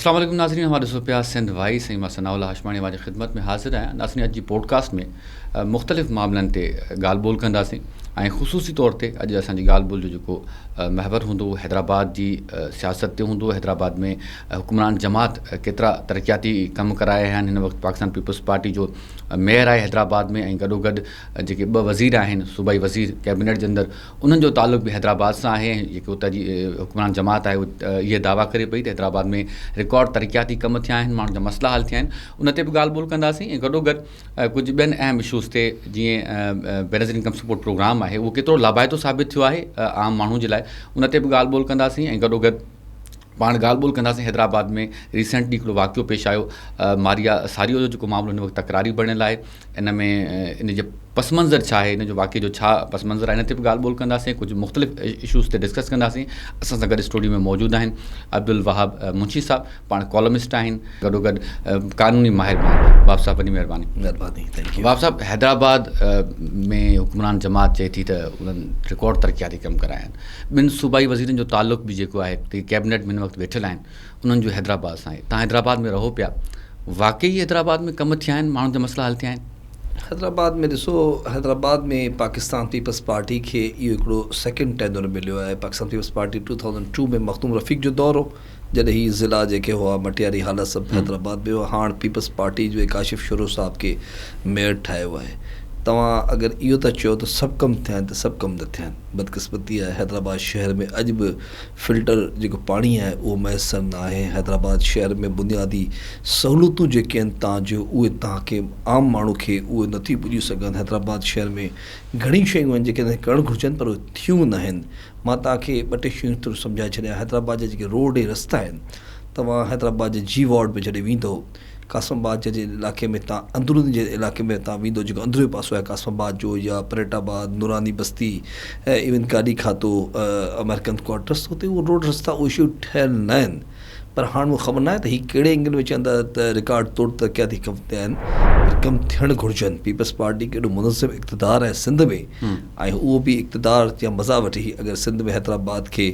اسلام عليڪم ناظرين اوهان ڏسو پيا سنڌ وائس ۽ مان ثناء الله هاشماڻي اوهان جي خدمت ۾ حاضر آهيان ناظرين اڄ جي پوڊڪاسٽ ۾ مختلف معاملن تي ڳالهه ٻولهه ڪنداسين ۽ خصوصي طور تي اڄ اسان جي ڳالهه ٻولهه جو جيڪو محور هوندو اهو حيدرآباد جي سياست تي هوندو حيدرآباد ۾ حڪمران جماعت ڪيترا ترقياتي ڪم ڪرايا آهن هن وقت پاڪستان پيپلز پارٽي جو ميئر آهي حيدرآباد ۾ ۽ گڏو گڏ جيڪي ٻه وزير آهن صوبائي وزير ڪيبنيٽ جي اندر انهن جو تعلق به حيدرآباد سان آهي ۽ جيڪي اتان جي حڪمران جماعت آهي اها دعويٰ ڪري پئي ته حيدرآباد ۾ رڪارڊ ترقياتي ڪم ٿيا آهن ماڻهن جا مسئلا حل ٿيا آهن ان تي به ڳالهه ٻولهه ڪنداسين ۽ گڏو گڏ ڪجهه ٻين اهم اشوز تي جيئن بينظير انڪم سپورٽ پروگرام آهي اهو ڪيترو لاڀائتو ثابت ٿيو آهي عام ماڻهو جي لاء ان تي به ڳالهه ٻولهه ڪنداسين ۽ گڏو گڏ پاڻ ڳالهه ٻولهه ڪنداسين حيدرآباد ۾ ريسينٽلي هڪڙو واقعو پيش آيو ماريا ساريو جو جيڪو معاملو هن وقت تڪراري بڻيل آهي ان ۾ ان جي پس منظر ڇا آهي ان جو واقعي جو ڇا پس منظر آهي ان تي به ڳالهه ٻولهه ڪنداسين ڪجهه مختلف اشوز تي ڊسڪس ڪنداسين اسان سان گڏ اسٽوڊيو ۾ موجود آهن عبدالوهاب منشي صاحب پاڻ ڪالمسٽ آهن گڏو گڏ قانوني ماهر به آهن وهاب صاحب وڏي مهرباني مهرباني thank you Wahab صاحب حيدرآباد ۾ حڪمران جماعت چئي ٿي ته انهن رڪارڊ ترقياتي ڪم ڪرايا آهن ٻن صوبائي وزيرن جو تعلق به جيڪو آهي ته ڪيبنيٽ ۾ هن وقت ويٺل آهن انهن جو حيدرآباد سان آهي تان حيدرآباد ۾ رهو پيا واقعي حيدرآباد ۾ ڪم ٿيا آهن ماڻهن جا مسئلا حل ٿيا آهن حيدرآباد ۾ ڏسو حيدرآباد ۾ پاڪستان پيپلز پارٽي کي اهو هڪڙو سيڪنڊ ٽينور مليو آهي پاڪستان پيپلز پارٽي 2002 ۾ مخدوم رفيق جو دور هو جڏهن هي ضلعا جيڪي هئا مٽياري هالا سڀ حيدرآباد ۾ هئا هاڻ پيپلز پارٽي جو ڪاشف شورو صاحب کي ميئر ٺاهيو آهي توهان اگر اهو ٿا چئو ته سڀ ڪم ٿيا آهن ته سڀ ڪم نه ٿيا آهن بدقسمتي آهي حيدرآباد شهر ۾ اڄ به فلٽر جيڪو پاڻي آهي اهو ميسر نه آهي حيدرآباد شهر ۾ بنيادي سهولتون جيڪي آهن تان جو اهي توهان کي عام ماڻهو کي اهي نٿي پڄي سگهن حيدرآباد شهر ۾ گهڻيون شيون آهن جيڪي ڪرڻ گهرجن پر اهي ٿيون نه آهن مان توهان کي ٻه ٽي شيون ٿورو سمجهائي ڇڏيان حيدرآباد جا جيڪي روڊ ۽ رستا آهن توهان حيدرآباد جي جي وارڊ ۾ جڏهن ويندو قاسم آباد جي علائقي ۾ تان اندرون جي علائقي ۾ تان ويندو جيڪو اندريون پاسو آهي قاسم آباد جو يا پريٽ آباد نوراني بستي ايون گاڏي کاتو آمريڪن ڪوارٽرس اتي اهو روڊ رستا اهي شيون ٺهيل نه آهن پر هاڻ مون خبر ناهي ته هي ڪهڙي اينگل ۾ چوندا ته رڪارڊ توڙ ترقياتي ڪم ٿيا آهن پر ڪم ٿيڻ گهرجن پيپلز پارٽي کي ايڏو منظم اقتدار آهي سنڌ ۾ ۽ اهو به اقتدار جا مزا وٺي اگر سنڌ ۾ حيدرآباد کي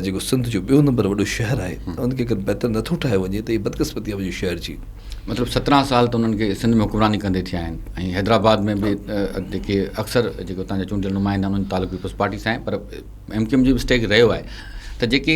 جيڪو سنڌ جو ٻيو نمبر وڏو شهر آهي ان کي اگر بهتر نٿو ٺاهيو وڃي ته هي بدقسمتي آهي منهنجي شهر جي. مطلب 17 سال ته انهن کي سنڌ ۾ حڪمراني ڪندي ٿيا آهن ۽ حيدرآباد ۾ به جيڪي اڪثر جيڪي اتان جا چونڊيل نمائندا آهن انهن جو تعلق پيپلز پارٽي سان آهي پر ايم ڪيو ايم جو به اسٽيڪ رهيو آهي ته جيڪي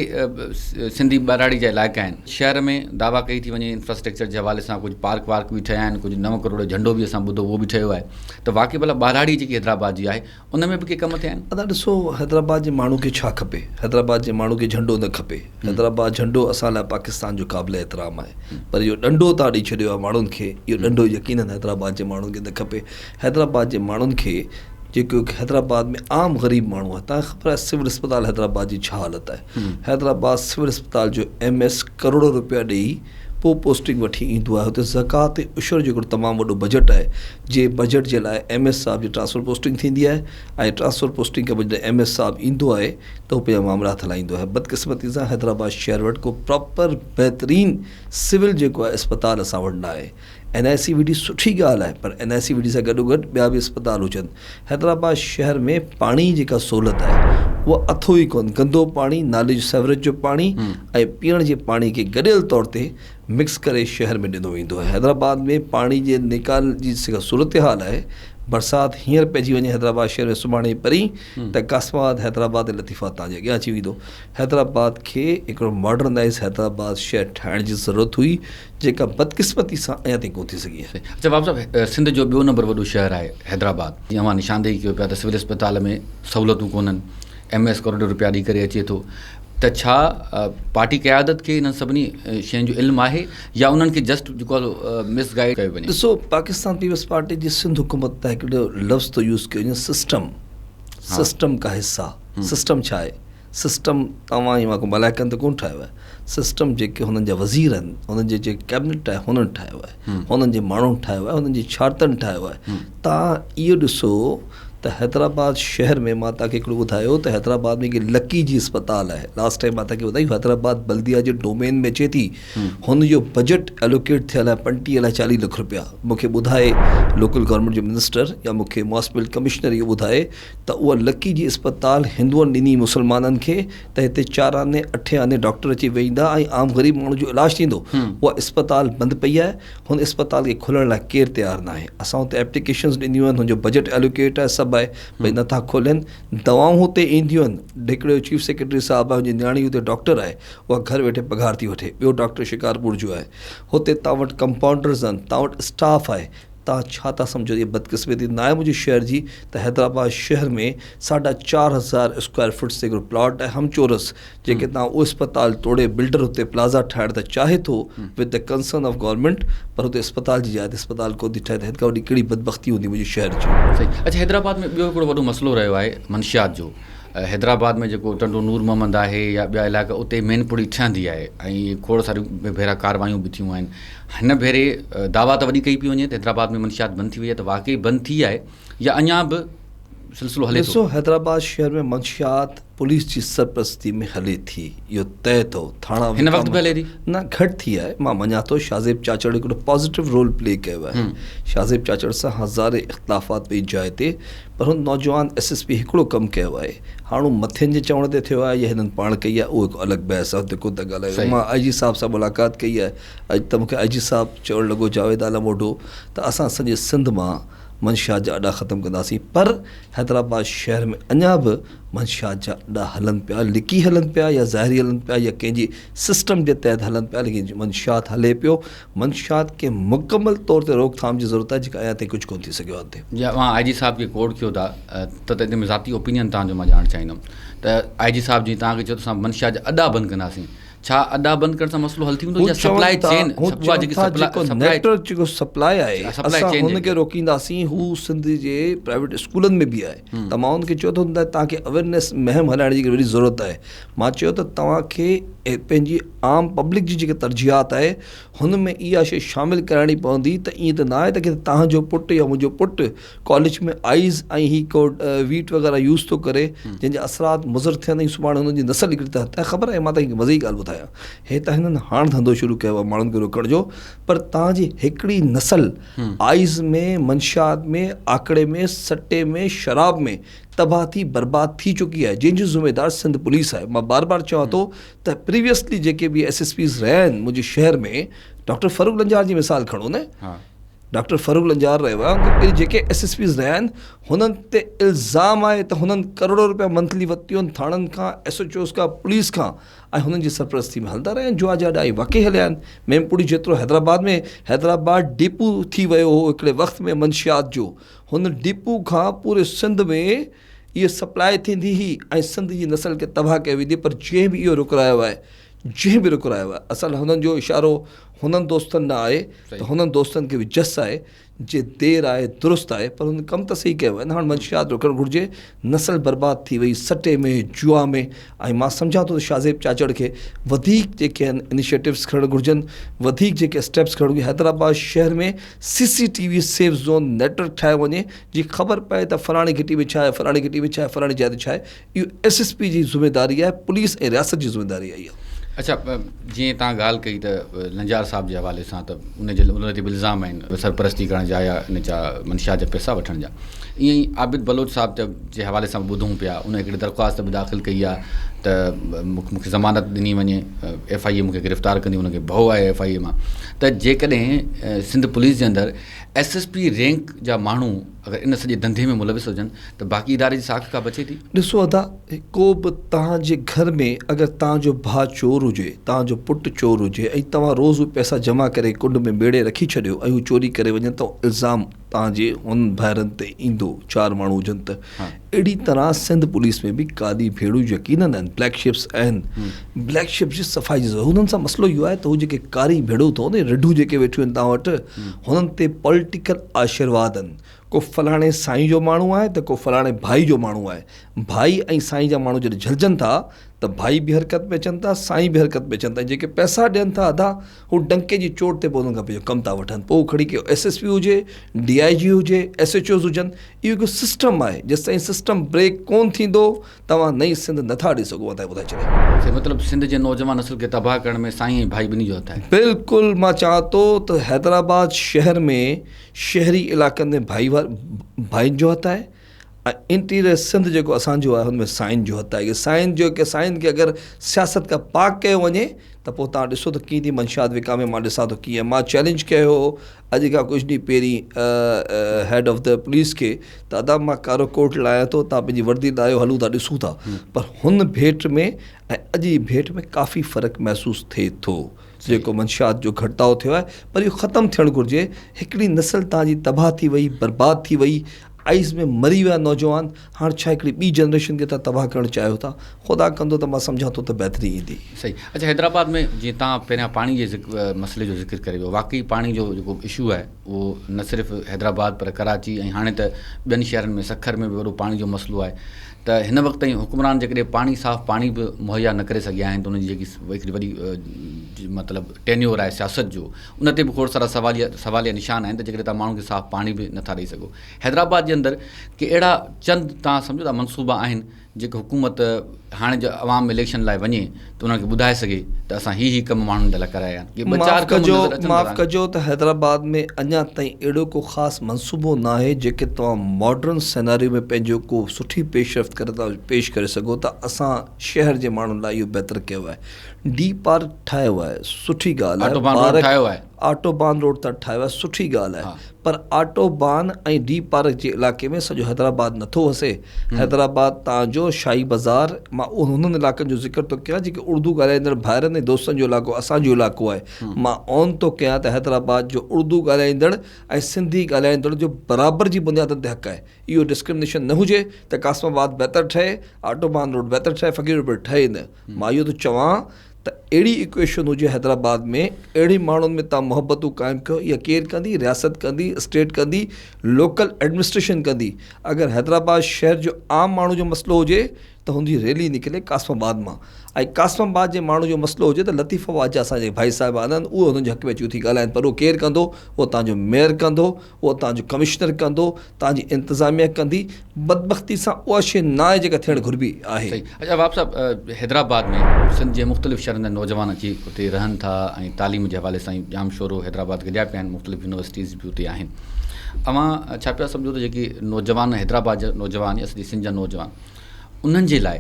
سنڌي ٻهراڙي جا علائقا آهن شهر ۾ دعويٰ ڪئي ٿي وڃي انفراسٽرڪچر جي حوالي سان ڪجهه پارڪ وارڪ به ٺهيا آهن ڪجهه 9 ڪروڙ جو جهنڊو به اسان ٻڌو اهو به ٺهيو آهي ته واقعي ڀلا ٻهراڙي جيڪي حيدرآباد جي آهي ان ۾ به ڪي ڪم ٿيا آهن. ادا ڏسو حيدرآباد جي ماڻهو کي ڇا کپي حيدرآباد جي ماڻهو کي جهنڊو نه کپي حيدرآباد جهنڊو اسان لاء پاڪستان جو قابل احترام آهي پر اهو ڏنڊو تان ڏئي ڇڏيو آهي ماڻهن کي اهو ڏنڊو يقينن حيدرآباد جي ماڻهن کي نه کپي حيدرآباد جي ماڻهن کي جيڪو حيدرآباد ۾ عام غريب ماڻهو آهي تان کي خبر آهي سول اسپتال حيدرآباد جي ڇا حالت آهي حيدرآباد سول اسپتال جو ايم ايس ڪروڙو روپيا ڏئي پوء پوسٽنگ وٺي ايندو آهي هتي زڪوات ۽ عشر جو هڪڙو تمام وڏو بجيٽ آهي جنهن بجيٽ جي لاء ايم ايس صاحب جي ٽرانسفر پوسٽنگ ٿيندي آهي ۽ ٽرانسفر پوسٽنگ کان پوء جڏهن ايم ايس صاحب ايندو آهي ته هو پنهنجا معاملات هلائيندو آهي بدقسمتي سان حيدرآباد شهر وٽ ڪو پراپر بهترين سول جيڪو آهي اسپتال اسان وٽ نه آهي N I C V D سٺي ڳالهه آهي پر اين آء سي وي ڊي سان گڏو گڏ ٻيا به اسپتال هجن. حيدرآباد شهر ۾ پاڻي جي جيڪا سهولت آهي اها اٿو ئي ڪونه. گندو پاڻي، نالي جو سيوريج جو پاڻي ۽ پيئڻ جي پاڻي کي گڏيل طور تي مڪس ڪري شهر ۾ ڏنو ويندو آهي. حيدرآباد ۾ پاڻي جي نيڪال جي جيڪا صورتحال آهي برسات هينئر پئجي وڃي حيدرآباد شهر ۾ سڀاڻي پرين ته قاسم آباد، حيدرآباد ۽ لطيف آباد توهان جي اڳيان اچي ويندو. حيدرآباد کي هڪڙو ماڊرنائيز حيدرآباد شهر ٺاهڻ جي ضرورت هئي. جيڪا بدقسمتي سان اڃا تائين ڪونه ٿي سگهي آهي. اڇا وهاب صاحب سنڌ جو ٻيو نمبر وڏو شهر آهي حيدرآباد جيئن اوهان نشاندهي ڪيو پيا ته سول اسپتال ۾ سهولتون ڪونهن ايم ايس ڪروڙين روپيا ڏئي ڪري اچي ٿو ته ڇا پارٽي قيادت کي انهن سڀني شين جو علم آهي يا انهن کي جسٽ جيڪو آهي مس گائيڊ ڪيو وڃي. ڏسو پاڪستان پيپلز پارٽي جي سنڌ حڪومت ته هڪڙو لفظ ٿو يوز ڪيو وڃي سسٽم سسٽم ڪا حصا سسٽم ڇا آهي سسٽم توهان ۽ مان ڪو ملائڪن ته ڪونه ٺاهيو آهي. سسٽم جيڪي هنن جا وزير آهن، هنن جي جيڪي ڪيبنٽ آهي هنن ٺاهيو آهي. هنن جي ماڻهن ٺاهيو آهي، هنن جي ڇاڙتن ٺاهيو آهي. توهان اهو ڏسو ته حيدرآباد شهر ۾ مان توهان کي هڪڙو ٻڌايو ته حيدرآباد ۾ هڪ لڪي جي اسپتال آهي لاسٽ ٽائيم مان توهان کي ٻڌائي حيدرآباد بلديا جي ڊومين ۾ اچي ٿي هن جو بجيٽ ايلوڪيٽ ٿيل آهي 35 الائي 40 لک روپيا مون کي ٻڌائي لوڪل گورنمينٽ جو منسٽر يا مون کي ميونسپل ڪمشنر اهو ٻڌائي ته اها لڪي جي اسپتال هندوئن ڏني مسلمانن کي ته هتي چار آني اٺين آني ڊاڪٽر اچي ويهندا ۽ عام غريب ماڻهو جو علاج ٿيندو اها اسپتال بند پئي آهي هن اسپتال کي کولڻ لاء ڪير تيار ناهي اسان اتي ايپليڪيشنز ڏنيون آهن هن جو بجيٽ ايلوڪيٽ آهي سڀ آهي ڀئي نٿا کولين دوائون هتي اينديون آهن هڪڙو چيف سيڪريٽري صاحب آهي هن جي نياڻي هتي ڊاڪٽر آهي اها گهر ويٺي پگهار ٿي وٺي ٻيو ڊاڪٽر شڪارپور جو آهي هتي توهان وٽ ڪمپائونڊرز آهن توهان وٽ اسٽاف آهي توهان ڇا ٿا سمجهو اها بدقسمتي ناهي منهنجي شهر جي ته حيدرآباد شهر ۾ ساڍا 4000 اسڪوائر فٽس تي هڪڙو پلاٽ آهي هم چورس جيڪي توهان اهو اسپتال ٽوڙي بلڊر اتي پلازا ٺاهڻ ته چاهي ٿو with the concern of government پر اتي اسپتال جي جاء تي اسپتال ڪو ٿي ٺاهي ته هن کان وڏي ڪهڙي بدبختي هوندي منهنجي شهر جي. صحيح اڇا حيدرآباد ۾ ٻيو هڪڙو وڏو مسئلو رهيو آهي منشيات جو حيدرآباد ۾ جيڪو ٽنڊو نور محمد آهي يا ٻيا علائقا اتي مين پڙي ٺهندي آهي ۽ کوڙ ساريون ڀيرا ڪاروايون به ٿيون آهن هن ڀيري دعويٰ ته وڏي ڪئي پئي وڃي ته حيدرآباد ۾ منشيات بند ٿي وئي آهي ته واقعي بند ٿي آهي يا اڃا به سلسلو هلي ٿو؟ ڏسو حيدرآباد شهر ۾ منشيات پوليس جي سرپرستي ۾ هلي ٿي اهو طئي اٿو ٿاڻا هن وقت به هلي ٿي؟ نه گهٽ ٿي آهي مان مڃان ٿو شاهزيب چاچڙ هڪڙو پازيٽو رول پلي ڪيو آهي شاهزيب چاچڙ سان هزارين اختلافات پئي جاء تي پر هن نوجوان ايس ايس پي هڪڙو ڪم ڪيو آهي هاڻ هو مٿين جي چوڻ تي ٿيو آهي يا هنن پاڻ ڪئي آهي اهو هڪ الڳ بحث آهي اتي ڪو ٿا ڳالهايون مان آء جي صاحب سان ملاقات ڪئي آهي اڄ ته مون کي آء جي صاحب چوڻ لڳو جاويد عالم اوڍو ته اسان سڄي سنڌ مان منشيات جا اڏا ختم ڪنداسين پر حيدرآباد شهر ۾ اڃا به منشيات جا اڏا هلن پيا لڪي هلن پيا يا ظاهري هلن پيا يا ڪنهن جي سسٽم جي تحت هلن پيا ليڪن منشيات هلي پيو منشيات کي مڪمل طور تي روڪٿام جي ضرورت آهي جيڪا اڃا تائين ڪجهه ڪونه ٿي سگهيو آهي. جي اوهان آء جي صاحب کي ڪوڊ ڪيو ٿا ته ان ۾ ذاتي اوپينين توهان جو مان ڄاڻڻ چاهيندم ته آء جي صاحب جيئن توهان کي چيو ته اسان منشيات جا اڏا بند ڪنداسين ڇا اڏا بند ڪرڻ سان مسئلو حل ٿي ويندو يا سپلائي چين اها جيڪي سپلائي نيٽورڪ جيڪو سپلائي آهي اسان هن کي روڪينداسين هو سنڌ جي پرائيويٽ اسڪولن ۾ به آهي ته مان هن کي چيو ته توهان کي اويرنيس مهم هلائڻ جي وڏي ضرورت آهي مان چيو ته توهان کي پنهنجي عام پبلڪ جي جيڪي ترجيحات آهي هن ۾ اها شي شامل ڪرائڻي پوندي ته ائين ته ناهي ته توهان جو پٽ يا منهنجو پٽ ڪاليج ۾ آئيز ۽ هي ڪو ويٽ وغيره يوز ٿو ڪري جنهن جا اثرات مضر ٿين ۽ سڀاڻي هنن جي نسل هڪڙي ته تنهن خبر آهي مان توهان کي مزي جي ڳالهه ٻڌايان هي ته هنن هاڻ ڌنڌو شروع ڪيو آهي ماڻهن کي روڪڻ جو پر توهان جي هڪڙي نسل آئيز ۾ منشيات ۾ آڪڙي ۾ سٽي ۾ شراب ۾ تباهه ٿي برباد ٿي چڪي آهي جنهن جو ذميدار سنڌ پوليس آهي مان بار بار چوان ٿو ته پريويسلي جيڪي به ايس ايس پيز رهيا آهن منهنجي شهر ۾ ڊاڪٽر فرخ لنجار جي مثال کڻو نه ڊاڪٽر فرخ لنجار رهيو آهي ان کان پهرين جيڪي ايس ايس پيز رهيا آهن هنن تي الزام آهي ته هنن ڪروڙو روپيا منٿلي ورتيون آهن ٿاڻن کان ايس ايڇ اوز کان پوليس کان ۽ هنن جي سرپرستي ۾ هلندا رهيا آهن جوا جا اڏا اهي واقعي هليا آهن ميمپوڙي جيترو حيدرآباد ۾ حيدرآباد ڊيپو ٿي ويو هو هڪڙي وقت ۾ منشيات جو هن ڊيپو کان پوري سنڌ ۾ اهي سپلاء ٿيندي هئي ۽ سنڌ جي نسل کي تباهه ڪيو ويندي پر جنهن به اهو رڪرايو آهي جنهن به رڪرايو آهي اصل هنن جو اشارو هنن دوستن ڏانهن آهي ته هنن دوستن کي به جس آهي جي دير آهي درست آهي پر هن ڪم ته صحيح ڪيو آهي نه هاڻ منشيات روڪڻ گهرجي نسل برباد ٿي وئي سٽي ۾ جوا ۾ ۽ مان سمجهان ٿو ته شاهزيب چاچڙ کي وڌيڪ جيڪي آهن انيشيٽوز کڻڻ گهرجن وڌيڪ جيڪي اسٽيپس کڻڻ گهرجن حيدرآباد شهر ۾ C C T V safe zone network ٺاهيو وڃي جي خبر پئي ته فلاڻي گهٽي ۾ ڇا آهي فلاڻي گهٽي ۾ ڇا آهي فلاڻي جاء تي ڇا آهي اهو ايس ايس پي جي ذميداري آهي پوليس ۽ رياست جي ذميداري آهي اها. اڇا جيئن توهان ڳالهه ڪئي ته لنجار صاحب جي حوالي سان ته ان جي ان تي به الزام آهن سرپرستي ڪرڻ جا يا ان جا منشيات جا پئسا وٺڻ جا ائين ئي عابد بلوچ صاحب جا جي حوالي سان به ٻڌون پيا ان هڪڙي درخواست به داخل ڪئي آهي ته مون کي ضمانت ڏني وڃي ايف I اي مون کي گرفتار ڪندي ان کي ڀؤ آهي ايف I اي مان ته جيڪڏهن سنڌ پوليس جي اندر ايس ايس پي رينڪ جا ماڻهو اگر ان سڄي ڌنڌي ۾ ملوث هجن ته باقي اداري جي ساک ڪا بچي ٿي؟ ڏسو ادا ڪو به توهان جي گهر ۾ اگر توهان جو ڀاء چور هجي توهان جو پٽ چور هجي ۽ توهان روز اهي پئسا جمع ڪري ڪنڊ ۾ ميڙي رکي ڇڏيو ۽ هو چوري ڪري وڃن ته الزام توهان جي هنن ڀائرن تي ايندو چار ماڻهو هجن ته اهڙي طرح سنڌ پوليس ۾ به ڪالي ڀيڙون يقينن آهن بليڪ شپس آهن بليڪ شپس جي صفائي جي ضرورت هنن سان مسئلو اهو آهي ته هو جيڪي ڪاري ڀيڙون اٿو نه رڍون جيڪي ويٺيون آهن توهان وٽ هنن تي پوليٽيڪل آشيرواد آهن ڪو فلاڻي سائين جو ماڻهو آهي ته ڪو فلاڻي ڀائي جو ماڻهو آهي. ڀائي ۽ سائين جا ماڻهو جڏهن جهلجن ٿا ته ڀائي به حرڪت ۾ اچن ٿا، سائين به حرڪت ۾ اچن ٿا ۽ جيڪي پئسا ڏين ٿا ادا هو ڊنڪي جي چوٽ تي پوء انهن کان پنهنجو ڪم ٿا وٺن پوء هو کڻي ڪي ايس ايس پي هجي، ڊي I جي هجي، ايس ايڇ اوز هجن اهو هڪ سسٽم آهي جيستائين سسٽم بريڪ ڪون ٿيندو توهان نئين سنڌ نٿا ڏئي سگهو مان توهان کي ٻڌائي ڇڏيان. سائين مطلب سنڌ جي نوجوان نسل کي تباهه ڪرڻ ۾ سائين ۽ ڀائي ٻنهي جو هٿ آهي. بلڪل مان چوان ٿو ته حيدرآباد شهر ۾ شهري علائقن ۾ ڀائي ڀائين جو هٿ آهي ۽ انٽيريئر سنڌ جيڪو اسان جو آهي ان ۾ سائين جو هٿ آهي سائين جو سائين کي اگر سياست کان پاڪ ڪيو وڃي ته پوء تان ڏسو ته ڪيئن ٿي منشيات وڪامي مان ڏسان ٿو ڪيئن مان چئلينج ڪيو هو اڄ کان ڪجهه ڏينهن پهرين هيڊ آف the police کي ته ادا مان ڪارو ڪوٽ لاهيان ٿو تان پنهنجي وردي لاهيو هلون ٿا ڏسون ٿا پر هن ڀيٽ ۾ ۽ اڄ جي ڀيٽ ۾ ڪافي فرق محسوس ٿئي ٿو جيڪو منشيات جو گهٽتاء ٿيو آهي پر اهو ختم ٿيڻ گهرجي هڪڙي نسل تان جي تباهه ٿي وئي برباد ٿي وئي آئيز ۾ مري ويا نوجوان هاڻ ڇا هڪڙي ٻي جنريشن کي تان تباهه ڪرڻ چاهيو ٿا خدا ڪندو ته مان سمجهان ٿو ته بهتري ايندي. صحيح اڇا حيدرآباد ۾ جيئن تان پهريان پاڻي جي مسئلي جو ذڪر ڪري ويو واقعي پاڻي جو جيڪو اشو آهي اهو نه صرف حيدرآباد پر ڪراچي ۽ هاڻي ته ٻين شهرن ۾ سکر ۾ به وڏو پاڻي جو مسئلو آهي ته هن وقت تائين حڪمران جيڪڏهن پاڻي صاف پاڻي به مهيا نه ڪري سگهيا آهن ته انهن جي جيڪي هڪڙي وڏي مطلب ٽينيور آهي سياست جو ان تي به کوڙ سارا سواليه سواليه نشان آهن ته جيڪڏهن توهان ماڻهن کي صاف پاڻي به نٿا ڏئي سگهو. حيدرآباد جي اندر ڪي اهڙا چند توهان سمجهو ٿا منصوبا آهن جيڪي حڪومت هاڻي جو عوام اليڪشن لاء وڃي ته انهن کي ٻڌائي سگهي ته اسان هي هي ڪم ماڻهن جي لاء ڪرايا آهن ڪي ٻه چار ڪم نظر اچن ٿا. معاف ڪجو ته حيدرآباد ۾ اڃا تائين اهڙو ڪو خاص منصوبو ناهي جيڪي توهان ماڊرن سيناريو ۾ پنهنجو ڪو سٺي پيش رفت ڪري ٿا پيش ڪري سگهو ته اسان شهر جي ماڻهن لاء اهو بهتر ڪيو آهي. ڊي پارڪ ٺاهيو آهي سٺي ڳالهه آهي آٽو بان روڊ ٺاهيو آهي آٽو بان روڊ ته ٺاهيو آهي سٺي ڳالهه آهي پر آٽو بان ۽ ڊي پارڪ جي علائقي ۾ سڄو حيدرآباد نٿو وسي حيدرآباد تان جو شاهي بازار مان انهن علائقن جو ذڪر ٿو ڪيان جيڪي اردو ڳالهائيندڙ ڀائرن ۽ دوستن جو علائقو اسان جو علائقو آهي مان اون ٿو ڪيان ته حيدرآباد جو اردو ڳالهائيندڙ ۽ سنڌي ڳالهائيندڙ جو برابر جي بنيادن تي حق آهي اهو ڊسڪرمنيشن نه هجي ته قاسم آباد بهتر ٺهي آٽو بان روڊ بهتر ٺهي فقير روڊ ٺهي نه مان اهو ٿو چوان ته اهڙي ايڪويشن هجي حيدرآباد ۾ اهڙي ماڻهن ۾ توهان محبتون قائم ڪيو اها ڪير ڪندي رياست ڪندي اسٽيٽ ڪندي لوڪل ايڊمنسٽريشن ڪندي اگر حيدرآباد شهر جو عام ماڻهو جو مسئلو هجي ته هن جي ريلي نڪري قاسم آباد مان ۽ قاسم آباد جي ماڻهو جو مسئلو هجي ته لطيف آباد جا اسان جا ڀائي صاحب آهن اهي هنن جي حق ۾ اچي اٿي ڳالهائن پر اهو ڪير ڪندو اهو توهان جو ميئر ڪندو اهو توهان جو ڪمشنر ڪندو، توهان جي انتظاميه ڪندي، بدبختي سان اها شيء ناهي جيڪا ٿيڻ گهربي آهي. صحيح اچا وهاب صاحب حيدرآباد ۾ سنڌ جي مختلف شهرن جا نوجوان اچي اتي رهن ٿا ۽ تعليم جي حوالي سان ڄامشورو حيدرآباد گڏيا پيا آهن مختلف يونيورسٽيز به اتي آهن اوهان ڇا پيا سمجهو ته جيڪي نوجوان حيدرآباد جا نوجوان يا سڄي سنڌ جا نوجوان انهن جي لاء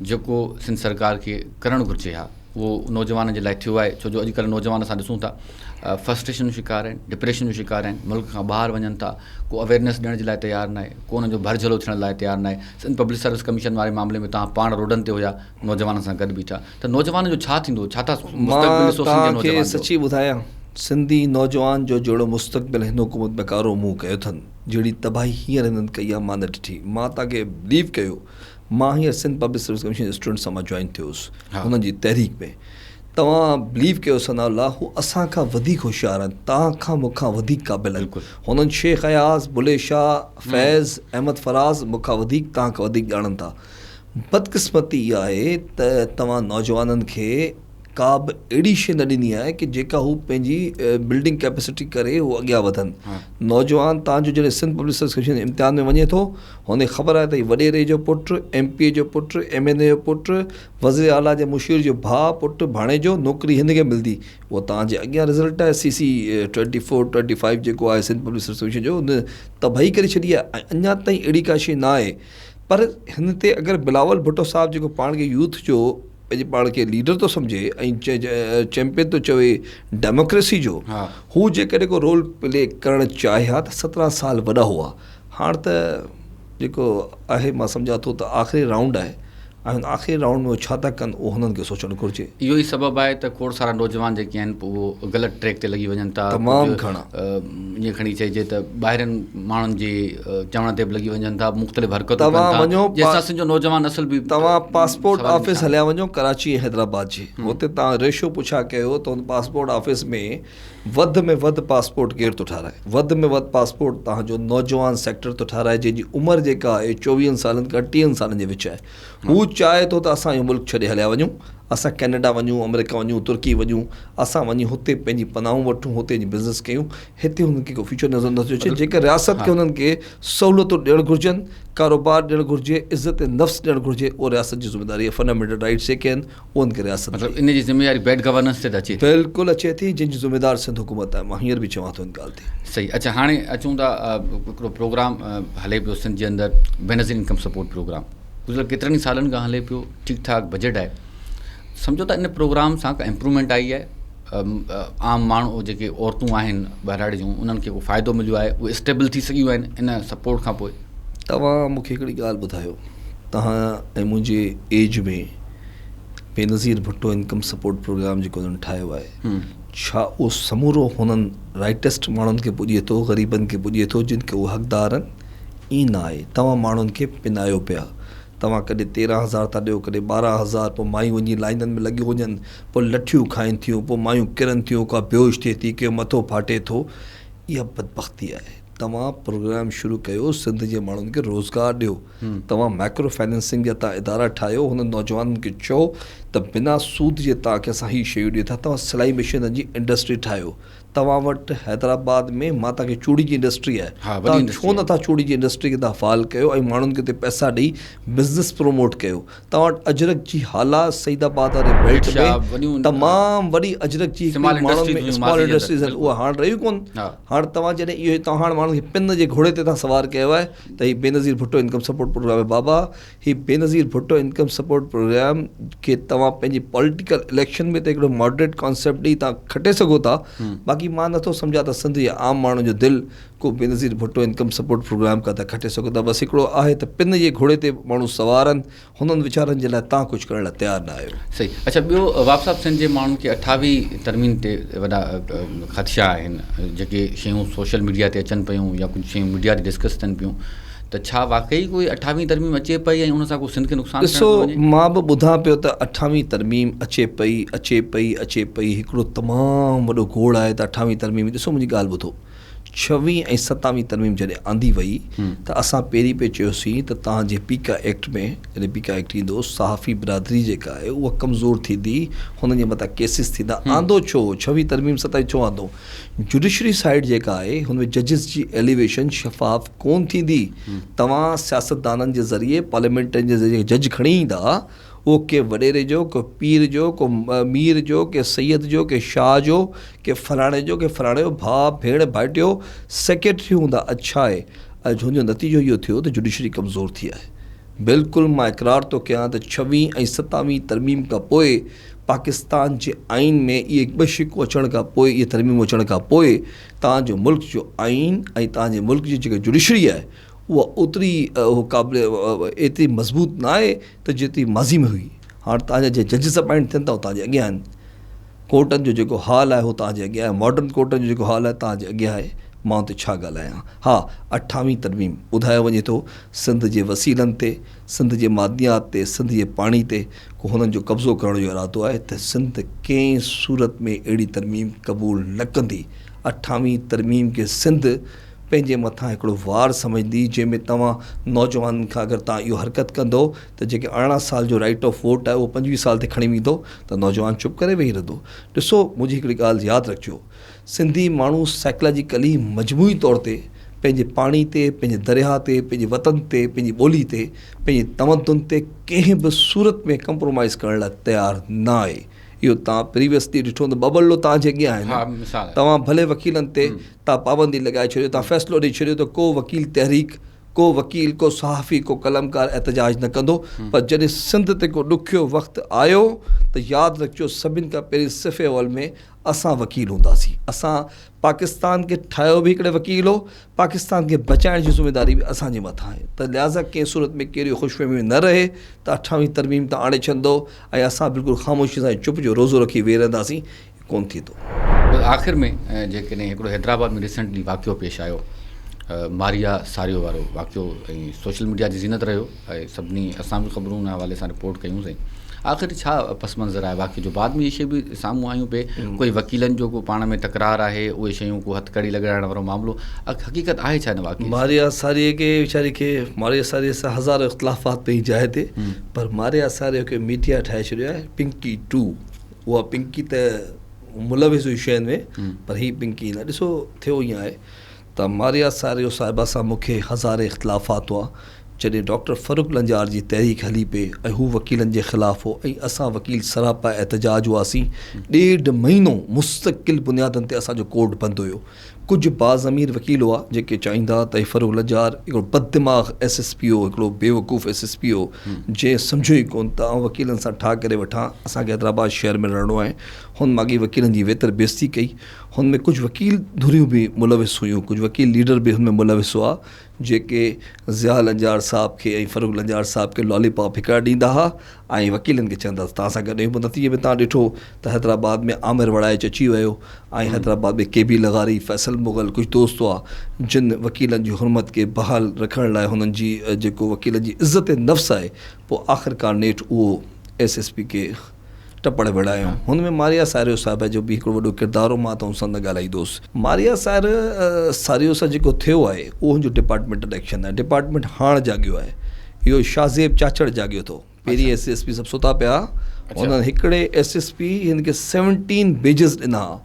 جيڪو سنڌ سرڪار کي ڪرڻ گهرجي ها اهو نوجوانن جي لاء ٿيو آهي ڇو جو اڄڪلهه نوجوان اسان ڏسون ٿا فرسٽريشن جو شڪار آهن ڊپريشن جو شڪار آهن ملڪ کان ٻاهر وڃن ٿا ڪو اويرنيس ڏيڻ جي لاء تيار ناهي ڪو انهن جو ڀرجهلو ٿيڻ لاء تيار ناهي سنڌ پبلڪ سروس ڪميشن واري معاملي ۾ توهان پاڻ روڊن تي هيا نوجوانن سان گڏ بيٺا ته نوجوانن جو ڇا ٿيندو ڇا ٿا مستقبل ڏسو سنڌ جي نوجوان جو سچي ٻڌايان سنڌي نوجوان جو جهڙو مستقبل هن حڪومت ۾ ڪارو منهن ڪيو اٿن جهڙي تباهي هينئر هنن ڪئي آهي مان نه ڏٺي مان توهان کي بليو ڪيو مان هينئر Sindh public service commission student سان مان جوائن ٿيو هوس هنن جي تحريڪ ۾ توهان بليو ڪيو ثناء الله هو اسان کان وڌيڪ هوشيار آهن توهان کان مون کان وڌيڪ قابل آهن هنن شيخ اياز بلي شاهه فيض احمد فراز مون کان وڌيڪ توهان کان وڌيڪ ڄاڻن ٿا بدقسمتي اها آهي ته توهان نوجوانن کي ڪا به اهڙي شيء نه ڏني آهي ڪي جيڪا هو پنهنجي بلڊنگ ڪيپسٽي ڪري هو اڳيان وڌن نوجوان تان جو جڏهن سنڌ پبلڪ سروس ڪميشن امتحان ۾ وڃي ٿو هن کي خبر آهي ته هي وڏيري جو پٽ ايم پي اي جو پٽ ايم اين اي جو پٽ وزير اعليٰ جي مشير جو ڀاء پٽ ڀاڻيجو نوڪري هن کي ملندي اهو تان جي اڳيان رزلٽ آهي C C twenty four twenty five جيڪو آهي سنڌ پبلڪ سروس ڪميشن جو ان تباهي ڪري ڇڏي آهي ۽ اڃا تائين اهڙي ڪا شيء نه آهي پر هن تي اگر بلاول ڀٽو صاحب جيڪو پاڻ کي يوٿ جو پنهنجي پاڻ کي ليڊر ٿو سمجهي ۽ چيمپئن ٿو چوي ڊيموڪريسي جو هو جيڪڏهن ڪو رول پلي ڪرڻ چاهي ها ته سترهن سال وڏا هئا هاڻ ته جيڪو آهي مان سمجهان ٿو ته آخري رائونڊ آهي ۽ هن آخري رائونڊ ۾ هو ڇا ٿا ڪن اهو هنن کي سوچڻ گهرجي. اهو ئي سبب آهي ته کوڙ سارا نوجوان جيڪي آهن پوء اهو غلط ٽريڪ تي لڳي وڃن ٿا تمام گهڻا ائين کڻي چئجي ته ٻاهرين ماڻهن جي چوڻ تي به لڳي وڃن ٿا مختلف حرڪتون ڪن ٿا جنهن سان سنڌ جو نوجوان نسل به توهان پاسپورٽ آفيس هليا وڃو ڪراچي ۽ حيدرآباد جي اتي توهان ريشو پڇا ڪيو ته ان پاسپورٽ آفيس ۾ وڌ ۾ وڌ پاسپورٽ ڪير ٿو ٺاراهي وڌ ۾ وڌ پاسپورٽ توهان جو نوجوان سيڪٽر ٿو ٺاراهي جنهن جي عمر جيڪا آهي چوويهن سالن کان ٽيهن سالن جي وچ آهي هو چاهي ٿو ته اسان اهو ملڪ ڇڏي هليا وڃون، اسان ڪينيڊا وڃون، آمريڪا وڃون، ترڪي وڃون، اسان وڃي هتي پنهنجي پناهون وٺون، هتي وڃي بزنس ڪيون، هتي هنن کي ڪو فيوچر نظر نٿو اچي، جيڪر رياست کي هنن کي سهولتون ڏيڻ گهرجن، ڪاروبار ڏيڻ گهرجي، عزت نفس ڏيڻ گهرجي، اهو رياست جي ذميواري آهي، فنڊامينٽل رائيٽس جيڪي آهن اهي هن کي رياست مطلب ان جي ذميواري بيڊ گورننس تي ته اچي ٿي. بلڪل اچي ٿي، جنهن جي ذميوار سنڌ حڪومت آهي، مان هينئر به چوان ٿو ان ڳالهه تي. صحيح اڇا هاڻي اچون ٿا هڪڙو پروگرام هلي پيو سنڌ جي اندر بينظير انڪم سپورٽ پروگرام گذريل ڪيترن ئي سالن کان هلي پيو ٺيڪ ٺاڪ بجيٽ آهي سمجهو ته ان پروگرام سان ڪا امپروومينٽ آئي آهي عام ماڻهو جيڪي عورتون آهن ٻهراڙي جون انهن کي ڪو فائدو مليو آهي اهي اسٽيبل ٿي سگهيون آهن ان سپورٽ کان پوء. توهان مون کي هڪڙي ڳالهه ٻڌايو توهان ۽ منهنجي age ۾ Benazir Bhutto income support programme جيڪو انهن ٺاهيو آهي ڇا اهو سمورو هنن رائٽسٽ ماڻهن کي پڄي ٿو غريبن کي پڄي ٿو جن کي اهي حقدار آهن ائين نه آهي توهان ماڻهن کي پنايو پيا توهان ڪڏهن تيرهن هزار ٿا ڏيو ڪڏهن ٻارهن هزار پوء مايون وڃي لائنن ۾ لڳيو وڃن پوء لٺيون کائن ٿيون پوء مايون ڪرن ٿيون ڪا بيهوش ٿئي ٿي ڪنهن جو مٿو ڦاٽي ٿو اها بدبختي آهي توهان پروگرام شروع ڪيو سنڌ جي ماڻهن کي روزگار ڏيو توهان مائڪرو فائننسنگ جا توهان ادارا ٺاهيو هنن نوجوانن کي چئو ته بنا سود جي توهان کي اسان هي شيون ڏيون ٿا توهان سلائي مشينن جي انڊسٽري ٺاهيو توهان وٽ حيدرآباد ۾ مان توهان کي چوڙي جي انڊسٽري آهي توهان ڇو نٿا چوڙي جي انڊسٽري کي توهان فعال ڪيو ۽ ماڻهن کي اتي پئسا ڏئي بزنس پروموٽ ڪيو توهان وٽ اجرڪ جي هالا سعيد آباد واري بيلٽ ۾ تمام وڏي اجرڪ جي هڪڙي ماڻهن ۾ اسمال انڊسٽريز آهن اها هاڻ رهيون ڪون هاڻ توهان جڏهن اهو توهان هاڻ ماڻهن کي پن جي گهوڙي تي توهان سوار ڪيو آهي ته هي Benazir Bhutto income support programme آهي بابا هي Benazir Bhutto income support programme کي توهان پنهنجي پوليٽيڪل اليڪشن ۾ ته هڪڙو ماڊريٽ ڪانسيپٽ ڏئي توهان کٽي سگهو ٿا باقي مان نٿو سمجهان ته سنڌ جي عام ماڻهن جو دل ڪو Benazir Bhutto income support programme کان ته کٽي سگهو ٿا بس هڪڙو آهي ته پن جي گهوڙي تي ماڻهو سوار آهن هنن ويچارن جي لاء توهان ڪجهه ڪرڻ لاء تيار نه آهيو. صحيح اڇا ٻيو وهاب صاحب سنڌ جي ماڻهن کي اٺاويهه ترميم تي وڏا خدشا آهن جيڪي شيون سوشل ميڊيا تي اچن پيون يا ڪجهه شيون ميڊيا تي ڊسڪس ٿين پيون ته ڇا واقعي ڪوئي اٺاويهه ترميم اچي پئي ۽ ان سان ڪو سنڌ کي نقصان ٿيڻ ڏسو مان به ٻڌان پيو ته اٺاويهه ترميم اچي پئي اچي پئي اچي پئي هڪڙو تمام وڏو گوڙ آهي ته اٺاويهه ترميم ڏسو منهنجي ڳالهه ٻڌو ڇويهين ۽ ستاويهين ترميم جڏهن آندي وئي ته اسان پهرين پئي چيوسين ته توهان جي پيڪا ايڪٽ ۾ جڏهن پيڪا ايڪٽ ايندو صحافي برادري جيڪا آهي اها ڪمزور ٿيندي هنن جي مٿان ڪيسز ٿيندا آندو ڇو ڇويهين ترميم ستاويهين ڇو آندو جڊيشري سائيڊ جيڪا آهي هن ۾ ججز جي ايليويشن شفاف ڪون ٿيندي توهان سياستدانن جي ذريعي پارليامينٽرين جي ذريعي جج کڻي ايندا اهو ڪنهن وڏيري جو، ڪو پير جو، ڪو مير جو، ڪنهن سيد جو، ڪنهن شاهه جو، ڪنهن فلاڻي جو، ڪنهن فلاڻي جو ڀاء، ڀيڻ، ڀائٽيو، سيڪريٽري هوندا. اڇا آهي. اڄ هن جو نتيجو اهو ٿيو ته جڊيشري ڪمزور ٿي آهي. بلڪل مان اقرار ٿو ڪيان ته ڇويهين ۽ ستاويهين ترميم کان پوء پاڪستان جي آئين ۾ اهي ٻه شقون اچڻ کان پوء اهي ترميمون اچڻ کان پوء توهان جو ملڪ جو آئين ۽ توهان جي ملڪ جي جيڪا جڊيشري آهي اها اوتري قابل ايتري مضبوط نه آهي ته جيتري ماضي ۾ هئي. هاڻ توهان جا جي ججز اپائنٽ ٿين ٿا اهي توهان جي اڳيان آهن. ڪورٽن جو جيڪو حال آهي اهو توهان جي اڳيان آهي. ماڊرن ڪورٽن جو جيڪو حال آهي توهان جي اڳيان آهي. مان اتي ڇا ڳالهايان. ها اٺاويهين ترميم ٻڌايو وڃي ٿو سنڌ جي وسيلن تي، سنڌ جي معدنيات تي، سنڌ جي پاڻي تي ڪو هنن جو قبضو ڪرڻ جو ارادو آهي ته سنڌ ڪنهن صورت ۾ اهڙي ترميم قبول نه ڪندي. اٺاويهين ترميم کي سنڌ پنهنجي مٿان هڪڙو وار سمجهندي جنهن ۾ توهان نوجوانن کان اگر توهان اهو حرڪت ڪندو ته جيڪي 18 سال جو رائيٽ آف ووٽ آهي اهو 25 سال تي کڻي ويندو ته نوجوان چپ ڪري ويهي رهندو ڏسو منهنجي هڪڙي ڳالهه ياد رکجو سنڌي ماڻهو سائيڪلاجيڪلي مجموعي طور تي پنهنجي پاڻي تي پنهنجي درياهه تي پنهنجي وطن تي پنهنجي ٻولي تي پنهنجي تمدن تي ڪنهن به صورت ۾ ڪمپرومائز ڪرڻ لاء تيار نه آهي اهو توهان پريويسلي ڏٺو هوندو ٻه ٻلو توهان جي اڳيان آهن توهان ڀلي وڪيلن تي توهان پابندي لڳائي ڇڏيو، توهان فيصلو ڏئي ڇڏيو ته ڪو وڪيل تحريڪ، ڪو وڪيل، ڪو صحافي، ڪو قلمڪار احتجاج نه ڪندو پر جڏهن سنڌ تي ڪو ڏکيو وقت آيو ته ياد رکجو سڀن کان پهرين صف اول ۾ اسان وڪيل هونداسين. اسان پاڪستان کي ٺاهيو به هڪڙي وڪيل هو، پاڪستان کي بچائڻ جي ذميواري به اسان جي مٿان آهي ته لهٰذا ڪنهن صورت ۾ ڪير اهو خوش فهمي ۾ نه رهي ته اٺاويهين ترميم ته آڻي ڇڏندو ۽ اسان بلڪل خاموشي سان چپ جو روزو رکي ويهي رهنداسين. ڪونه ٿيندو. بس آخر ۾ جيڪڏهن هڪڙو حيدرآباد ۾ ريسنٽلي واقعو پيش آيو ماريا ساريو وارو واقعو ۽ سوشل ميڊيا جي زينت رهيو ۽ سڀني اسان به خبرون ان حوالي سان رپورٽ ڪيون سين آخر ڇا پس منظر آهي واقعي جو بعد ۾ اهي شيون به سامهون آيون پئي ڪوئي وڪيلن جو ڪو پاڻ ۾ تڪرار آهي اهي شيون ڪو هٿڪڙي لڳائڻ وارو معاملو حقيقت آهي ڇا هن واقعي ماريا ساريي کي ويچاري کي ماريا ساريي سان هزارين اختلافات پنهنجي جاء تي پر ماريا ساريو کي ميڊيا ٺاهي ڇڏيو آهي پنڪي ٽو اها پنڪي ته ملوث هئي شين ۾ پر هي پنڪي نه ڏسو ٿيو ائين آهي ته ماريا ساريو صاحبه سان مون کي هزارين اختلافات هئا. جڏهن ڊاڪٽر فرخ لنجار جي تحريڪ هلي پئي ۽ هو وڪيلن جي خلاف هو ۽ اسان وڪيل سراپا احتجاج هئاسين. ڏيڍ مهينو مستقل بنيادن تي اسان جو ڪورٽ بند هيو. ڪجهه باضمير وڪيل هئا جيڪي چاهيندا ها ته هي فرخ لنجار هڪڙو بددماغ ايس ايس پي هو، هڪڙو بيوقوف ايس ايس پي هو جنهن سمجهيو ئي ڪونه ته آئون وڪيلن سان ٺاهه ڪري وٺان، اسان کي حيدرآباد شهر ۾ رهڻو آهي. هن ماڳهين وڪيلن جي ويتر بيعزتي ڪئي. هن ۾ ڪجهه وڪيل ڌريون به ملوث هيون، ڪجهه وڪيل ليڊر به هن ۾ ملوث هئا، جيڪي ضياء لنجار صاحب کي ۽ فرخ لنجار صاحب کي لالي پاپ هڪڙا ڏيندا ها ۽ وڪيلن کي چوندا ته توهان سان گڏ آهيون. پوء نتيجي ۾ توهان ڏٺو ته حيدرآباد ۾ عامر وڙائچ اچي ويو ۽ حيدرآباد ۾ ڪي بي لغاري، فيصل مغل ڪجهه دوست هئا، جن وڪيلن جي حرمت کي بحال رکڻ لاء هنن جي جيڪو وڪيلن جي عزت نفس آهي، پوء آخرڪار نيٺ اهو ايس ايس پي کي ٽپڙ وڙهايو. هن ۾ ماريا ساريو صاحبه جو به هڪڙو وڏو ڪردار هو، مان ته هن سان نه ڳالهائيندو هوس. ماريا ساريو سان جيڪو ٿيو آهي، اهو هن جو ڊپارٽمينٽل ايڪشن آهي. ڊپارٽمينٽ هاڻ جاڳيو آهي. اهو شاهزيب چاچڙ جاڳيو اٿو. پهرين ايس ايس پي سڀ ستا پيا ها. هنن هڪڙي ايس ايس پي هن کي سيونٽين بيجز ڏنا ها.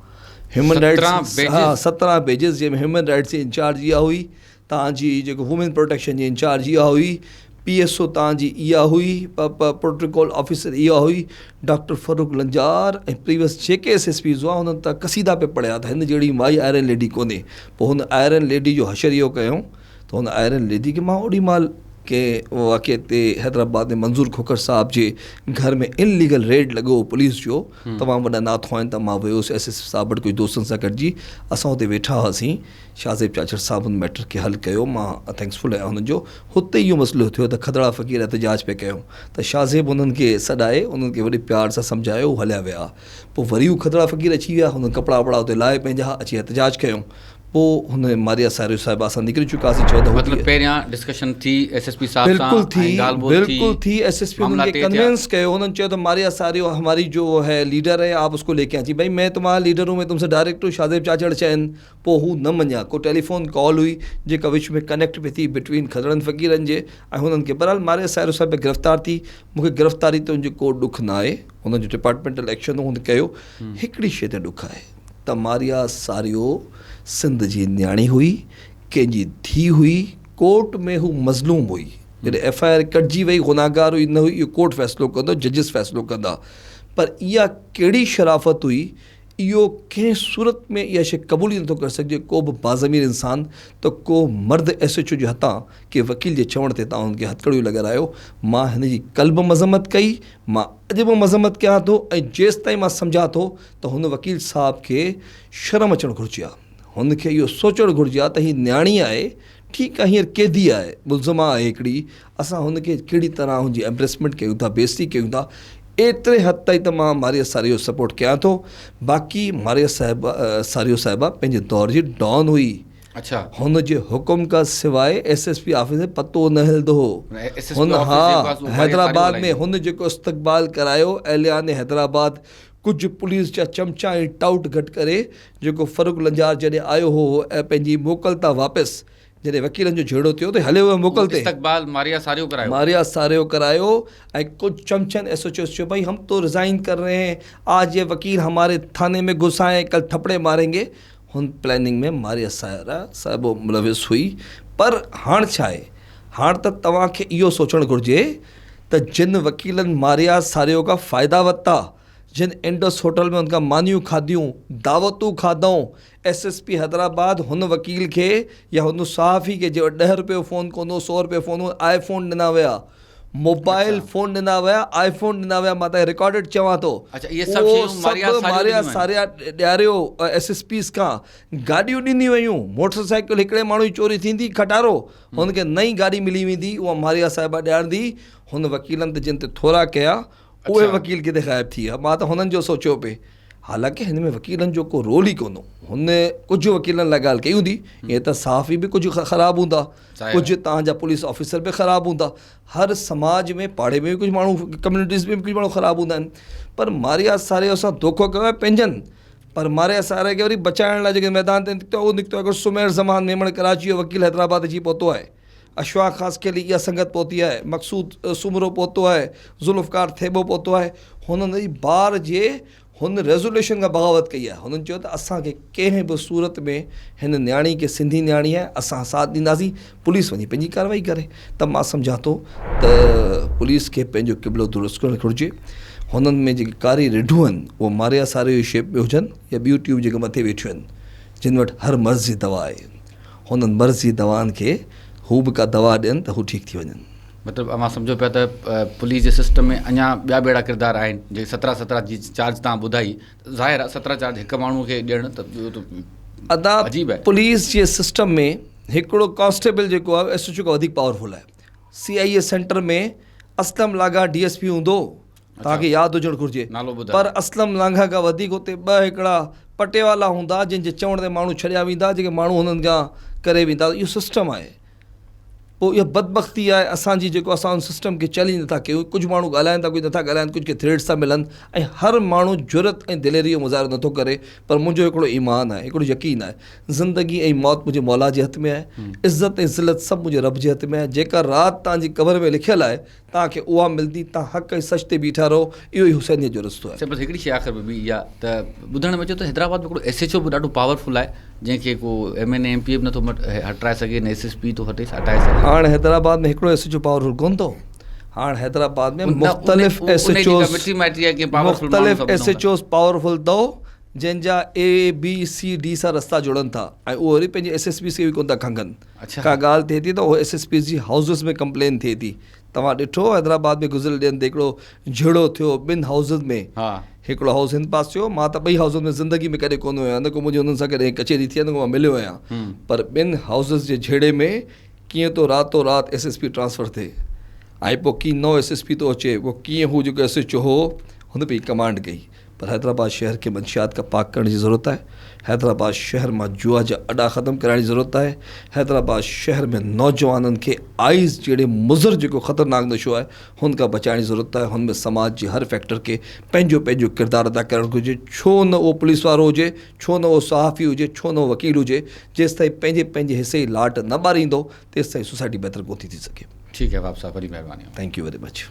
هيومن رائٽس ها 17 بيجز جنهن ۾ هيومن رائٽس جي انچارج اها هئي. تان جي جيڪو وومين پروٽيڪشن جي انچارج اها هئي، پي ايس او تان جي اها هئي، پ پ پروٽوڪول آفيسر اها هئي، ڊاڪٽر فرخ لنجار ۽ پريويس جيڪي ايس ايس پيز هئا انهن ته قصيدا پئي پڙهيا ته هن جهڙي مائي آئرن ليڊي ڪونهي. پوء هن آئرن ليڊي جو حشر اهو ڪيائون ته هن آئرن ليڊي کي مان اوڏي مهل ڪنهن واقعي تي حيدرآباد ۾ منظور کوکر صاحب جي گهر ۾ ان ليگل ريڊ لڳو هو پوليس جو تمام وڏا نعت خوان ته مان ويو هوس ايس ايس پي صاحب وٽ ڪجهه دوستن سان گڏجي اسان اتي ويٺا هئاسين شاهزيب چاچڙ صاحب ان ميٽر کي حل ڪيو مان thanks فل آهيان هنن جو هتي اهو مسئلو ٿيو ته کدڙا فقير احتجاج پئي ڪيو ته شاهزيب انهن کي سڏائي انهن کي وڏي پيار سان سمجهايو هو هليا ويا پوء وري هو کدڙا فقير اچي ويا هنن ڪپڙا وپڙا اتي لاهي پنهنجا اچي احتجاج ڪيو پوء هن ماريا ساريو صاحبه اسان نڪري چڪاسين ڇو ته مطلب پهريان ڊسڪشن ٿي ايس ايس پي صاحب سان بلڪل ٿي بلڪل ٿي ايس ايس پي انهن کي ڪنوينس ڪيو انهن چيو ته ماريا ساريو هماري جو هي ليڊر هي آپ اس ڪو ليڪي آئي ڀئي مين تمهارا ليڊر هون مين تم سي ڊائريڪٽ هون شاهزيب چاچڙ چين پوء هو نه مڃيا. ڪو ٽيليفون ڪال هئي جيڪا وچ ۾ ڪنيڪٽ پئي ٿي بٽوين کدڙن فقيرن جي ۽ هنن کي. بهرحال ماريا سائرو صاحب گرفتار ٿي. مون کي گرفتاري تي ان جو ڪو ڏک نه آهي. هن جو ڊپارٽمينٽل ايڪشن هو هن ڪيو. هڪڙي شيء تي ڏک آهي ته ماريا ساريو سنڌ جي نياڻي هئي، ڪنهن جي ڌيء هئي، ڪورٽ ۾ هو مظلوم هئي. جڏهن ايف I R ڪٽجي وئي گناهگار هئي نه هئي اهو ڪورٽ فيصلو ڪندو، ججز فيصلو ڪندا. پر اها ڪهڙي شرافت هئي اهو ڪنهن صورت ۾ اها شيء قبول ئي نٿو ڪري سگهجي ڪو به باضمير انسان ته ڪو مرد ايس ايڇ او جي هٿان ڪنهن وڪيل جي چوڻ تي توهان هن کي هٿڪڙيون لڳارايو مان هن جي ڪل به مذمت ڪئي مان اڄ به مذمت ڪيان ٿو ۽ جيستائين مان سمجهان ٿو ته هن وڪيل صاحب کي شرم اچڻ گهرجي ها هن کي اهو سوچڻ گهرجي ها ته هي نياڻي آهي ٺيڪ آهي هينئر قيدي آهي ملزمه آهي هڪڙي اسان هن کي ڪهڙي طرح هن جي ايمبريسمينٽ ڪيون ٿا بيعزتي ڪيون ٿا ايتري حد تائين ته مان ماريه ساريو سپورٽ ڪيان ٿو باقي ماريه صاحب ساريو صاحبه پنهنجي دور جي ڊان هئي اڇا هن جي حڪم کان سواء ايس ايس پي آفيس ۾ پتو نه هلندو هو هن ها حيدرآباد ۾ هن جيڪو استقبال ڪرايو اهليان حيدرآباد ڪجهه پوليس جا چمچا ۽ ٽائوٽ گڏ ڪري جيڪو فرخ لنجار جڏهن آيو هو پنهنجي موڪل تان واپس جڏهن وڪيلن جو جهيڙو ٿيو ته هليو ويو موڪل تي. استقبال ماريا ساريو ڪرايو. ماريا ساريو ڪرايو ۽ ڪجهه چمچن ايس ايڇ او چيو ڀائي هم تو رزائن ڪر رهي هين آج يي وڪيل هماري ٿاني ۾ گهس آئي هين ڪل ٿپڙي مارين گي هن پلاننگ ۾ ماريا ساريا صاحبه ملوث هئي پر هاڻ ڇا آهي هاڻ ته توهان کي اهو سوچڻ گهرجي ته جن وڪيلن ماريا ساريو کان فائدا ورتا جن انڊس هوٽل ۾ هن کان مانيون کاڌيون دعوتون کاڌائون ايس ايس پي حيدرآباد هن وڪيل کي يا هن صحافي کي جنهن وٽ ڏهه روپيه جو فون ڪونه هو سو روپيه جو فون هو آء فون ڏنا ويا موبائل فون ڏنا ويا آء فون ڏنا ويا مان توهان کي رڪارڊڊ چوان ٿو اهو سڀ ماريا ساريا ڏياريو ايس ايس پيز کان گاڏيون ڏنيون ويون موٽر سائيڪل هڪڙي ماڻهو جي چوري ٿيندي کٽارو هن کي نئين گاڏي ملي ويندي اها ماريا صاحبه ڏيارندي هن وڪيلن ته جن تي ٿورا ڪيا اهي وڪيل ڪٿي غائب ٿي ويا مان ته هنن جو سوچيو پئي. حالانڪه هن ۾ وڪيلن جو ڪو رول ئي ڪونه هو. هن ڪجهه وڪيلن لاء ڳالهه ڪئي هوندي، ائين ته صحافي به ڪجهه خراب هوندا، ڪجهه توهان جا پوليس آفيسر به خراب هوندا، هر سماج ۾ پاڙي ۾ به ڪجهه ماڻهو ڪميونٽيز ۾ به ڪجهه ماڻهو خراب هوندا آهن پر ماريا ساريو سان دوکو ڪيو آهي پنهنجن پر ماريا ساري کي وري بچائڻ لاء جيڪي ميدان تي نڪتو آهي اهو نڪتو آهي هڪڙو سمير زمان ميمڻ ڪراچي جو وڪيل حيدرآباد اچي پهتو آهي اشفاق خاصخيلي اها سنگت پهتي آهي مقصود سومرو پهتو آهي ذوالفقار ٿيٻو پهتو آهي هنن وري بار جي هن ريزوليوشن کان بغاوت ڪئي آهي. هنن چيو ته اسان کي ڪنهن به صورت ۾ هن نياڻي کي سنڌي نياڻي آهي اسان ساٿ ڏينداسين پوليس وڃي پنهنجي ڪارروائي ڪري ته مان سمجهان ٿو ته پوليس کي پنهنجو قبلو درست ڪرڻ گهرجي هنن ۾ جيڪي ڪاري رڍون آهن اهي ماريا ساري جي شيپ ۾ هجن يا ٻيون ٽيون جيڪي مٿي ويٺيون آهن جن وٽ هر مرض جي دوا آهي هنن مرض جي دوائن کي هو به ڪا دوا ڏين ته هو ٺيڪ ٿي وڃن. مطلب اوهان سمجهو پيا ته پوليس جي سسٽم ۾ اڃا ٻيا به اهڙا ڪردار آهن جيڪي سترهن سترهن جي چارج توهان ٻڌائي ته ظاهر آهي سترهن چارج هڪ ماڻهو کي ڏيڻ ته اهو ته ادا عجيب آهي. پوليس جي سسٽم ۾ هڪڙو ڪانسٽيبل جيڪو آهي ايس ايڇ او کان وڌيڪ پاورفل آهي C I A centre ۾ Aslam Langah D S P هوندو هو توهان کي ياد هجڻ گهرجي پر اسلم لانگاهه کان وڌيڪ اتي ٻه هڪڙا پٽيوالا هوندا جن جي چوڻ تي ماڻهو ڇڏيا ويندا جيڪي ماڻهو هنن کان ڪري ويندا اهو سسٽم آهي پوء اها بدبختي آهي اسان جي جيڪو اسان ان سسٽم کي چئلينج نٿا ڪيون ڪجهه ماڻهو ڳالهائن ٿا ڪجهه نٿا ڳالهائن ڪجهه کي ٿريٽس ٿا ملن ۽ هر ماڻهو جرئت ۽ دليري جو مظاهرو نٿو ڪري پر منهنجو هڪڙو ايمان آهي هڪڙو يقين آهي زندگي ۽ موت منهنجي مولا جي هٿ ۾ آهي عزت ۽ ذلت سڀ منهنجي رب جي هٿ ۾ آهي جيڪا رات توهان جي قبر ۾ لکيل آهي توهان کي اها ملندي، توهان حق ۽ سچ تي بيٺا رهو، اهو ئي حسينيت جو رستو آهي. سائين بس هڪڙي شيء آخر ۾ ٻي اها ته ٻڌڻ ۾ اچي ٿو حيدرآباد ۾ هڪڙو ايس ايڇ او به ڏاڍو پاورفل آهي جنهن کي ڪو M N A M P A به نٿو هٽرائي سگهي نه ايس ايس پي ٿو هٽائي سگهي. هاڻ حيدرآباد ۾ هڪڙو ايس ايڇ او پاورفل ڪونه اٿو، هاڻ حيدرآباد ۾ مختلف ايس ايڇ اوز مختلف ايس ايڇ اوز پاورفل اٿو جنهن جا اي بي سي ڊي سان رستا جڙن ٿا ۽ اهو وري پنهنجي ايس ايس پيز کي به ڪونه ٿا کنگهن. ڪا ڳالهه ٿئي ٿي ته اهو ايس ايس پيز جي هائوسز ۾ ڪمپلين ٿئي ٿي. توهان ڏٺو حيدرآباد ۾ گذريل ڏينهن تي هڪڙو جهيڙو ٿيو ٻن هائوسز ۾ هڪڙو هائوس هن پاسي هو مان ته ٻئي هائوسز ۾ زندگي ۾ ڪڏهن ڪونه ويو آهيان نه ڪو منهنجي انهن سان ڪڏهن ڪچهري ٿي آهي نه ڪو مان مليو آهيان پر ٻن هائوسز جي جهيڙي ۾ ڪيئن ٿو راتو رات ايس ايس پي ٽرانسفر ٿئي ۽ پوء ڪيئن نئون ايس ايس پي ٿو اچي پوء ڪيئن هو جيڪو ايس ايڇ او هو هن پئي ڪمانڊ ڪئي پر حيدرآباد شهر کي منشيات کان پاڪ ڪرڻ جي ضرورت آهي، حيدرآباد شهر مان جوا جا اڏا ختم ڪرائڻ جي ضرورت آهي، حيدرآباد شهر ۾ نوجوانن کي آئيس جهڙي مضر جيڪو خطرناڪ نشو آهي هن کان بچائڻ جي ضرورت آهي، هن ۾ سماج جي هر فيڪٽر کي پنهنجو پنهنجو ڪردار ادا ڪرڻ گهرجي، ڇو نه اهو پوليس وارو هجي، ڇو نه اهو صحافي هجي، ڇو نه اهو وڪيل هجي، جيستائين پنهنجي پنهنجي حصي جي لاٽ نه ٻاريندو تيستائين سوسائٽي بهتر ڪونه ٿي ٿي سگهي. ٺيڪ آهي وهاب صاحب وڏي مهرباني. Thank you very much.